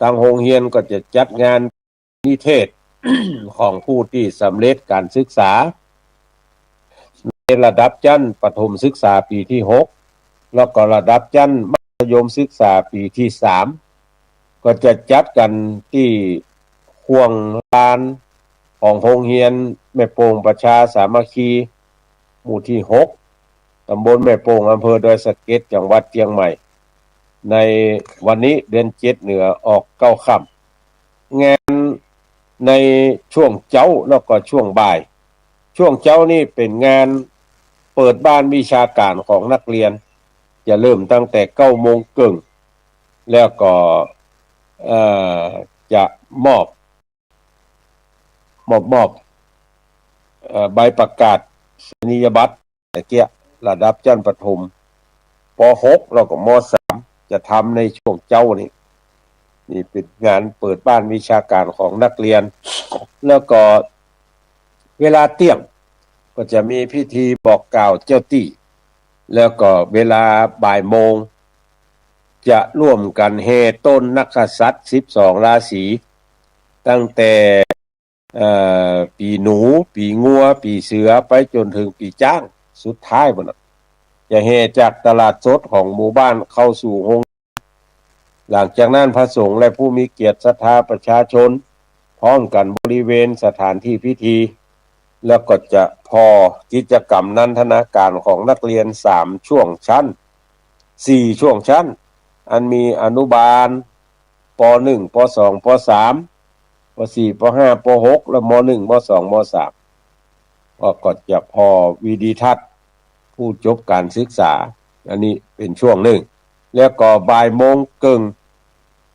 ตางโฮงเฮียนก็จะจัดงานนิเทศ ของผู้ตี้สำเร็จก๋านศึกษา ในระดับชั้นประถมศึกษาปี๋ตี้หก แล้วก็ระดับชั้นมัธยมศึกษาปี๋ตี้สาม ก็จะจัดกั๋นตี้ห้วงลานของโฮงเฮียนแม่โป่งประชาสามัคคี หมู่ตี้หก ต๋ำบลแม่โป่ง อำเภอดอยสะเก็ด จังหวัดเจียงใหม่ ในวันนี้เดือนเจ็ดเหนือออกเก๊าค่ำ งานในช่วงเจ๊าแล้วก็ช่วงบ่าย ช่วงเจ๊านี่เป๋นงานเปิดบ้านวิชาก๋านของนักเรียน จะเริ่มตั้งแต่เก้าโมงเกิ่ง แล้วก็ เอ่อ จะมอบ มอบ มอบ เอ่อ ใบประกาศนียบัตร ตะเกียะ ระดับชั้นประถม ป.หก แล้วก็ ม.สาม จะทำในช่วงเจ๊านี่ นี่เป๋นงานเปิดบ้านวิชาก๋านของนักเรียน แล้วก็เวลาเตี้ยงก็จะมีพิธีบอกกล่าวเจ้าตี้ แล้วก็เวลาบ่ายโมง จะร่วมกั๋นแห่ต้นนักกษัตริย์สิบสองราศี ตั้งแต่ เอ่อ ปี๋หนู ปี๋งัว ปี๋เสือ ไปจ๋นเถิงปี๋จ๊าง สุดท้ายปู๊นน่ะ จะแห่จากตลาดสดของหมู่บ้านเข้าสู่โฮง หลังจากนั้นพระสงฆ์และผู้มีเกียรติศรัทธาประชาชน พร้อมกั๋นบริเวณสถานที่พิธี แล้วก็จะผ่อกิจกรรมนันทนาก๋านของนักเรียนสามช่วงชั้น สี่ช่วงชั้น อันมีอนุบาล ป.หนึ่ง ป.สอง ป.สาม ป.สี่ ป.ห้า ป.หก และ ม.หนึ่ง ม.สอง ม.สาม ก็ ก็จะผ่อวิดีทัศน์ผู้จบก๋านศึกษา อันนี้เป๋นช่วงนึ่ง แล้วก็บ่ายโมงเกิ่ง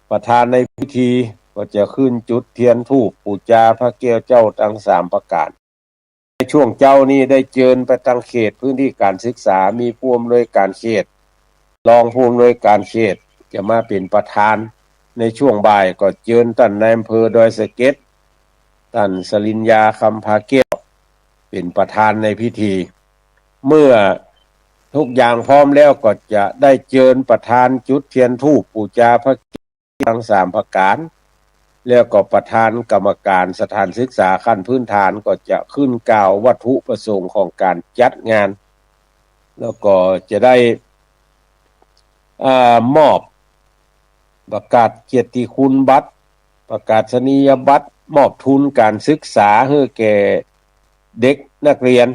ประธานในพิธีก็จะขึ้นจุดเตียนธูปปู๋จาพระแก้วเจ้าตังสามประก๋าน ในช่วงเจ๊านี้ได้เจิญไปตังเขตพื้นที่ก๋านศึกษา มีผู้อำนวยก๋านเขต รองผู้อำนวยก๋านเขตจะมาเป๋นประธาน ในช่วงบ่ายก็เจิญต้านนายอำเภอดอยสะเก็ด ต้านสริญญา คำพาแก้ว เป๋นประธานในพิธี เมื่อทุกอย่างพร้อมแล้วก็จะได้เจิญประธานจุดเตียนธูปปู๋จาพระแก้วตังสามประก๋าน แล้วก็ประธานกรรมก๋านสถานศึกษาขั้นพื้นฐานก็จะขึ้นกล่าววัตถุประสงค์ของก๋านจัดงาน แล้วก็จะได้ อ่า มอบประกาศเกียรติคุณบัตร ประกาศนียบัตร มอบทุนก๋านศึกษาหื้อแก่เด็กนักเรียน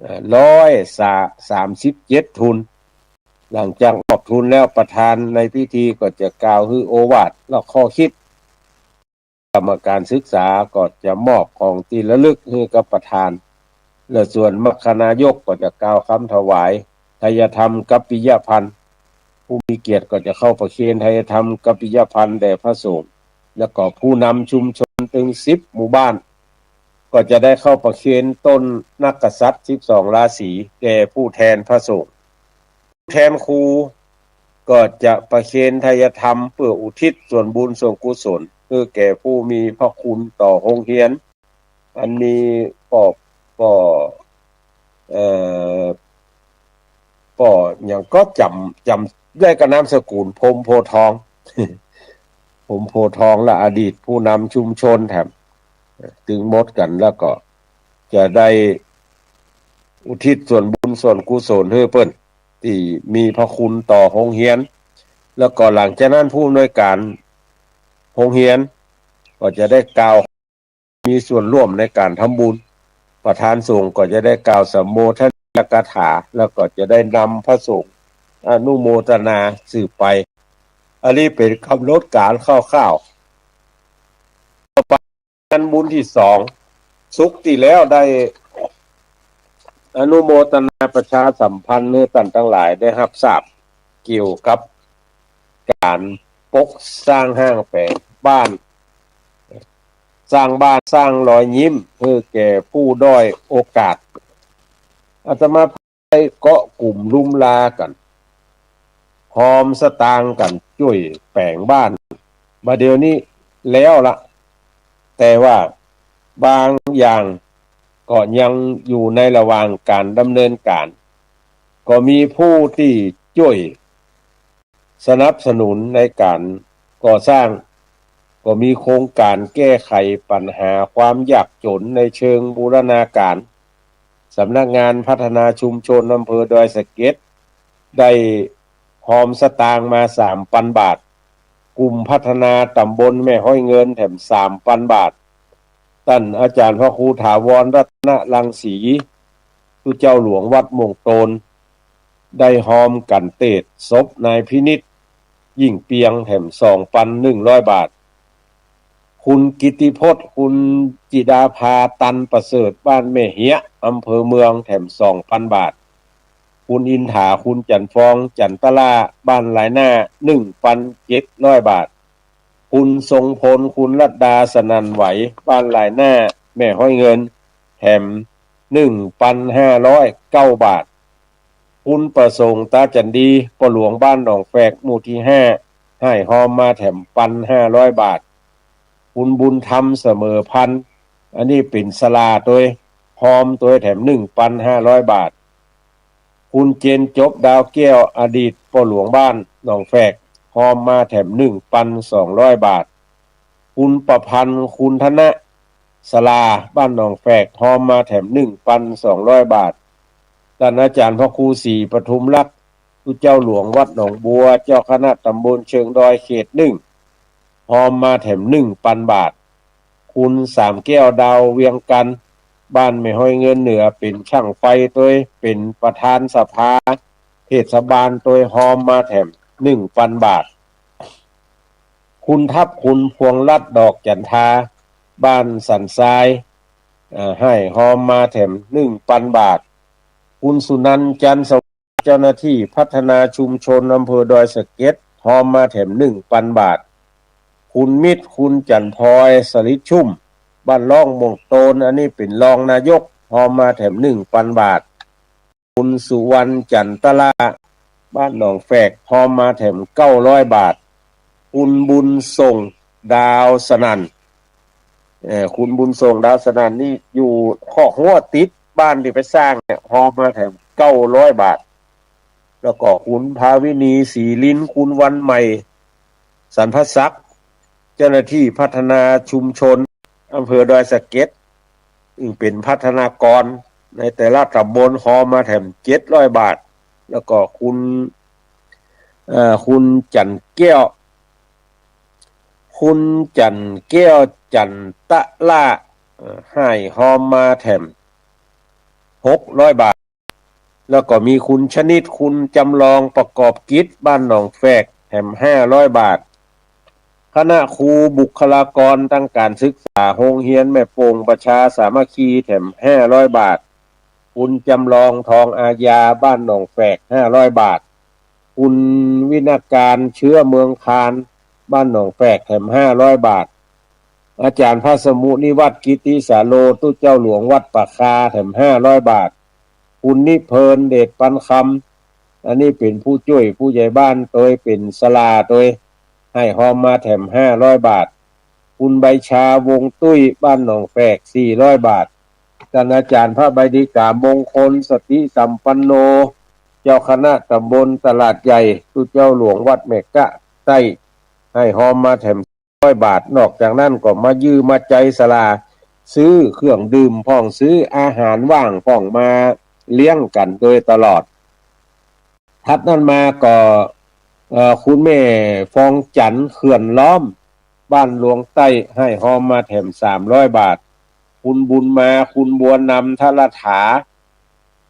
เอ่อ ร้อยสามสิบเจ็ดทุน หลังจากมอบทุนแล้วประธานในพิธีก็จะกล่าวหื้อโอวาทและข้อคิด กรรมก๋านศึกษาก็จะมอบของตี้ระลึกหื้อกับประธาน และส่วนมัคคณายกก็จะกล่าวกำถวายไทยธรรมกัปปิยพันธ์ ผู้มีเกียรติก็จะเข้าประเคนไทยธรรมกัปปิยพันธ์แด่พระสงฆ์ แล้วก็ผู้นำชุมชนตึงสิบหมู่บ้าน ก็จะได้เข้าประเคนต้นนักกษัตริย์สิบสองราศีแด่ผู้แทนพระสงฆ์ ผู้แทนครูก็จะประเคนไทยธรรมเปื้ออุทิศส่วนบุญส่วนกุศลหื้อแก่ผู้มีพระคุณต่อโฮงเฮียน อันมีป้อ ป้อ เอ่อ ป้อหยังก็จ๋ำ จ๋ำได้กับนามสกุล พรหมโพธิ์ทอง พรหมโพธิ์ทองและอดีตผู้นำชุมชนแถม ตึงหมดกั๋นแล้วก็จะได้อุทิศส่วนบุญส่วนกุศลหื้อเปิ้นตี้มีพระคุณต่อโฮงเฮียน แล้วก็หลังจากนั้นผู้อำนวยก๋านโฮงเฮียนก็จะได้กล่าว มีส่วนร่วมในก๋านทำบุญ ประธานสงฆ์ก็จะได้กล่าวสัมโมทนียกถา แล้วก็จะได้นำพระสงฆ์อนุโมทนาสืบไป อันนี้เป๋นกำหนดก๋านคร่าวๆ ต่อไปงานบุญตี้สอง ศุกร์ตี้แล้วได้อนุโมทนาประชาสัมพันธ์หื้อต้านตังหลายได้ฮับทราบเกี่ยวกับก๋านปกสร้างห้างแป๋งบ้าน สร้างบ้านสร้างรอยยิ้มหื้อแก่ผู้ด้อยโอกาส อาตมาภาพได้เกาะกลุ่มลุมลากั๋น ฮอมสตางค์กั๋นจ้วยแป๋งบ้าน บ่าเดี่ยวนี้แล้วละ แต่ว่าบางอย่างก็ยังอยู่ในระหว่างก๋านดำเนินก๋าน ก็มีผู้ตี้จ้วย สนับสนุนในก๋านก่อสร้าง ก็มีโครงก๋านแก้ไขปัญหาความยากจ๋นในเชิงบูรณาก๋าน สำนักงานพัฒนาชุมชนอำเภอดอยสะเก็ด ได้ฮอมสตางค์มาสามปันบาท กลุ่มพัฒนาต๋ำบลแม่ฮ้อยเงินแถมสามปันบาท ต้านอาจ๋ารย์พระครูถาวรรัตนรังสี ตุ๊เจ้าหลวงวัดม่วงโตน ได้ฮอมกั๋นเตศศพนายพินิจ ยิ่งเปียงแถมสองปันหนึ่งร้อยบาท คุณกิตติพจน์ คุณจิดาภา ตันประเสริฐ บ้านแม่เฮีย อำเภอเมืองแถมสองปันบาท คุณอินถา คุณจันทร์ฟอง จันตะล่า บ้านหลายหน้า หนึ่งปันเจ็ดร้อยบาท คุณทรงพล คุณรัตดา สนั่นไหว บ้านหลายหน้า แม่ฮ้อยเงิน แถมหนึ่งปันห้าร้อยเก้าบาท คุณประสงค์ ต๋าจั๋นดี ป้อหลวงบ้านหนองแฝก หมู่ตี้ห้า หื้อฮอมมาแถมปันห้าร้อยบาท คุณบุญธรรม เสมอพันธ์ อันนี้เป๋นศาลาตวย ฮอมตวยแถมหนึ่งปันห้าร้อยบาท คุณเจนจบ ดาวแก้ว อดีตป้อหลวงบ้านหนองแฝก ฮอมมาแถมหนึ่งปันสองร้อยบาท คุณประพันธ์ คุณธนะ ศาลาบ้านหนองแฝก ฮอมมาแถมหนึ่งปันสองร้อยบาท ต้านอาจ๋ารย์พระครูศรีปทุมรักษ์ ตุ๊เจ้าหลวงวัดหนองบัว เจ้าคณะต๋ำบลเชิงดอยเขตหนึ่ง ฮอมมาแถมหนึ่งปันบาท คุณสามแก้ว ดาวเวียงจันทน์ บ้านแม่ฮ้อยเงินเหนือ เป๋นจ้างไฟตวย เป๋นประธานสภาเทศบาลตวย ฮอมมาแถมหนึ่งปันบาท คุณทัพคุณพวงรัตน์ ดอกจันทา บ้านสันทราย เอ่อ หื้อฮอมมาแถมหนึ่งปันบาท คุณสุนันท์ จันทร์สวัสดิ์ เจ้าหน้าตี้พัฒนาชุมชนอำเภอดอยสะเก็ด ฮอมมาแถมหนึ่งปันบาท คุณมิตร คุณจันทร์พลอย สลิดชุ่ม บ้านล่องม่วงโตน อันนี้เป๋นรองนายก ฮอมมาแถมหนึ่งปันบาท คุณสุวรรณ จันตะล่า บ้านหนองแฝก ฮอมมาแถมเก้าร้อยบาท คุณบุญส่ง ดาวสนั่น เอ่อ คุณบุญส่ง ดาวสนั่น นี่อยู่คอกฮั้วติดบ้านตี้ไปสร้างเนี่ย ฮอมมาแถมเก้าร้อยบาท แล้วก็คุณภาวินี ศรีลิน คุณวันใหม่ สันพศักดิ์ เจ้าหน้าตี้พัฒนาชุมชนอำเภอดอยสะเก็ด ซึ่งเป๋นพัฒนากรในแต่ละต๋ำบล ฮอมมาแถมเจ็ดร้อยบาท แล้วก็คุณ เอ่อ คุณจันทร์แก้ว คุณจันทร์แก้ว จันตะล่า เอ่อ หื้อฮอมมาแถมหกร้อยบาท แล้วก็มีคุณชนิด คุณจำลอง ประกอบกิจ บ้านหนองแฝก แถมห้าร้อยบาท คณะครูบุคลากรตางก๋านศึกษาโฮงเฮียนแม่โป่งประชาสามัคคี แถมห้าร้อยบาท คุณจำลอง ทองอาญา บ้านหนองแฝก ห้าร้อยบาท คุณวินาการ เชื้อเมืองคาน บ้านหนองแฝก แถมห้าร้อยบาท อาจ๋ารย์พระสมุนิวัฒน์ กิติสาโล ตุ๊เจ้าหลวงวัดป่าคา แถมห้าร้อยบาท คุณนิเพลิน เดชปันคำ อันนี้เป๋นผู้จ้วยผู้ใหญ่บ้านตวย เป๋นศาลาตวย หื้อฮอมมาแถมห้าร้อยบาท คุณใบชา วงตุ้ย บ้านหนองแฝก สี่ร้อยบาท ต้านอาจ๋ารย์พระใบดิกา มงคลสติสัมปันโน เจ้าคณะต๋ำบลตลาดใหญ่ ตุ๊เจ้าหลวงวัดแม่กะใต้ หื้อฮอมมาแถมร้อยบาท นอกจากนั้นก็มาเยียะมาใจ๊ศาลา ซื้อเครื่องดื่มพ่อง ซื้ออาหารว่างพ่อง มาเลี้ยงกั๋นโดยตลอด ถัดนั้นมาก็ เอ่อ คุณแม่ฟองจันทร์ เขื่อนล้อม บ้านหลวงใต้ หื้อฮอมมาแถมสามร้อยบาท คุณบุญมา คุณบัวนำ ทะละถา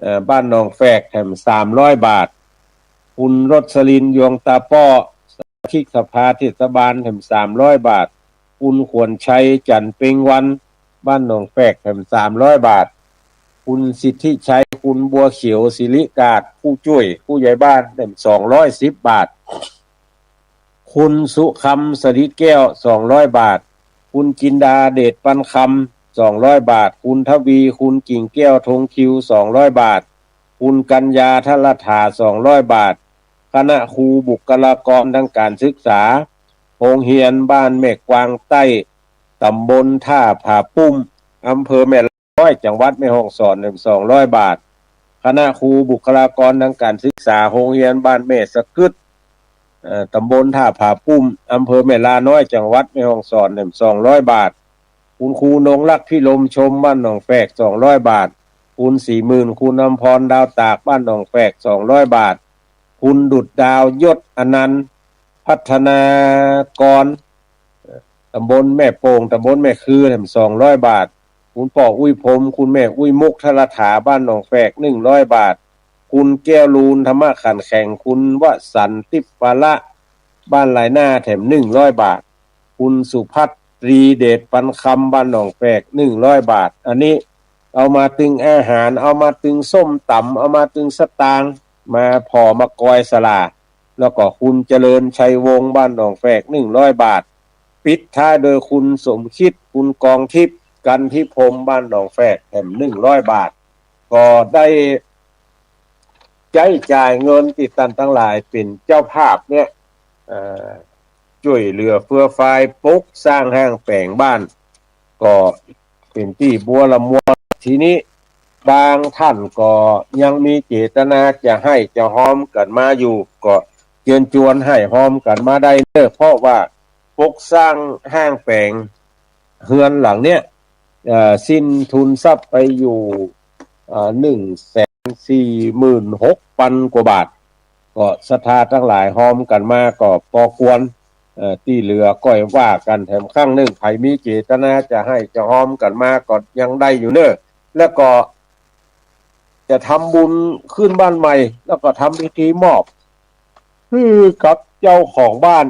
เอ่อ บ้านหนองแฝก แถมสามร้อยบาท คุณรสลิน ยวงตาป้อ สมาชิกสภาเทศบาล แถมสามร้อยบาท คุณขวัญชัย จันทร์เพ็งวรรณ บ้านหนองแฝก แถมสามร้อยบาท คุณสิทธิชัย คุณบัวเขียว สิริกาด ผู้จ้วยผู้ใหญ่บ้าน แถมสองร้อยสิบบาท คุณสุคำ สริแก้ว สองร้อยบาท คุณจินดา เดชปันคำ สองร้อยบาท คุณทวี คุณกิ่งแก้ว ธงคิว สองร้อยบาท คุณกัญญา ทะละถา สองร้อยบาท คณะครูบุคลากรตางก๋านศึกษา โฮงเฮียนบ้านแม่กวางใต้ ต๋ำบลท่าผาปุ้ม อำเภอแม่ลาน้อย จังหวัดแม่ฮ่องสอน แถมสองร้อยบาท คณะครูบุคลากรตางก๋านศึกษา โฮงเฮียนบ้านแม่สะกึด เอ่อ ต๋ำบลท่าผาปุ้ม อำเภอแม่ลาน้อย จังหวัดแม่ฮ่องสอน แถมสองร้อยบาท คุณครูนงรัก พิรมชม บ้านหนองแฝก สองร้อยบาท คุณศรีหมื่น คุณอำพร ดาวตาก บ้านหนองแฝก สองร้อยบาท คุณดุจดาวยศอนันต์ พัฒนากร ตำบลแม่โป่ง ตำบลแม่คือ แถมสองร้อยบาท คุณป้ออุ๊ยพรหม คุณแม่อุ๊ยมุก ทรถา บ้านหนองแฝก หนึ่งร้อยบาท คุณแก้วลูน ธรรมะขันแข็ง คุณวสันต์ ทิพย์วาระ บ้านลายหน้า แถมหนึ่งร้อยบาท คุณสุภัทรี เดชปันคำ บ้านหนองแฝก หนึ่งร้อยบาท อันนี้เอามาตึงอาหาร เอามาตึงส้มต๋ำ เอามาตึงสตางค์ มาผ่อมากอยสลา แล้วก็คุณเจริญชัยวงศ์ บ้านหนองแฝก หนึ่งร้อยบาท ปิดท้ายโดยคุณสมคิด คุณกองทิพย์ กันทิพรหม บ้านหนองแฝก แถมหนึ่งร้อยบาท ก็ได้ใจ๊จ่ายเงินตี้ต้านตังหลายเป๋นเจ้าภาพเนี่ย เอ่อ จ้วยเหลือเฟือฟายปลุกสร้างห้างแป๋งบ้าน ก็เป๋นตี้บัวละมวล ทีนี้บางต้านก็ยังมีเจตนาจะให้จะฮอมกั๋นมาอยู่ ก็เจิญจวนให้ฮอมกั๋นมาได้เน้อ เพราะว่าปลุกสร้างห้างแป๋งเฮือนหลังเนี่ย เอ่อ สิ้นทุนทรัพย์ไปอยู่ เอ่อ หนึ่งแสนสี่หมื่นหกปันกว่าบาท ก็ศรัทธาตังหลายฮอมกั๋นมาก็ปอควร เอ่อ ตี้เหลือก้อยว่ากั๋นแถมครั้งนึ่ง ใผมีเจตนาจะให้จะฮอมกั๋นมาก็ยังได้อยู่เน้อ แล้วก็จะทำบุญขึ้นบ้านใหม่ แล้วก็ทำพิธีมอบ คือกับเจ้าของบ้าน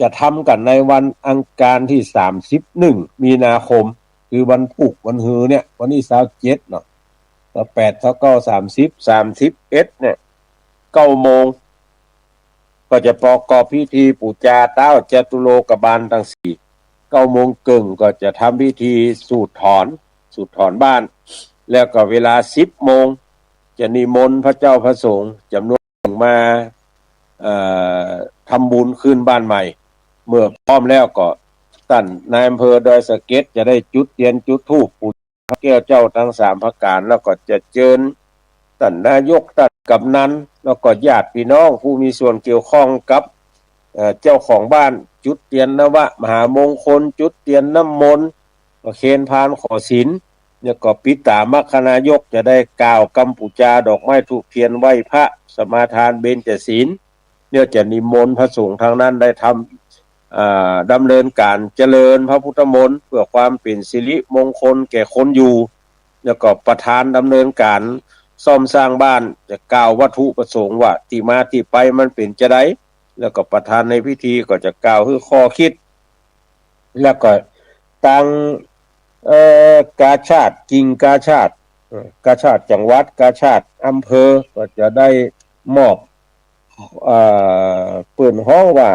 จะทำกั๋นในวันอังคารตี้สามสิบเอ็ดมีนาคม คือวันพูกวันฮือเนี่ย วันนี้ซาวเจ็ดเนาะ ซาวแปด ซาวเก้า สามสิบ สามสิบเอ็ดเนี่ย เก้าโมง ก็จะประกอบพิธีปู๋จาต๊าวจตุโลกบาลตังสี่ เก้าโมงเกิ่งก็จะทำพิธีสูดถอน สูดถอนบ้าน แล้วก็เวลาสิบโมง จะนิมนต์พระเจ้าพระสงฆ์จ๋ำนวนหนึ่งมา เอ่อ ทำบุญขึ้นบ้านใหม่ เมื่อพร้อมแล้วก็ต้านนายอำเภอดอยสะเก็ดจะได้จุดเตียนจุดธูปปู๋จาพระแก้วเจ้าตังสามประก๋าน แล้วก็จะเจิญต้านนายก ต้านก๋ำนัน แล้วก็ญาติพี่น้องผู้มีส่วนเกี่ยวข้องกับ เอ่อ เจ้าของบ้าน จุดเตียนนวะมหามงคล จุดเตียนน้ำมนต์ ประเคนพานขอศีล แล้วก็ปิดต๋ามัคคณายกจะได้กล่าวกำปู๋จาดอกไม้ธูปเตียนไหว้พระ สมาทานเบญจศีล เนี่ยจะนิมนต์พระสงฆ์ตังนั้นได้ทำ อ่า ดำเนินก๋านเจริญพระพุทธมนต์ เพื่อความเป๋นสิริมงคลแก่คนอยู่ แล้วก็ประธานดำเนินก๋านซ่อมสร้างบ้านจะกล่าววัตถุประสงค์ว่าตี้มาตี้ไปมันเป๋นจาใด แล้วก็ประธานในพิธีก็จะกล่าวหื้อข้อคิด แล้วก็ตาง เอ่อ กาชาด กิ่งกาชาด เอ่อ กาชาดจังหวัด กาชาดอำเภอ ก็จะได้มอบ เอ่อ เปิ้นฮ้องว่า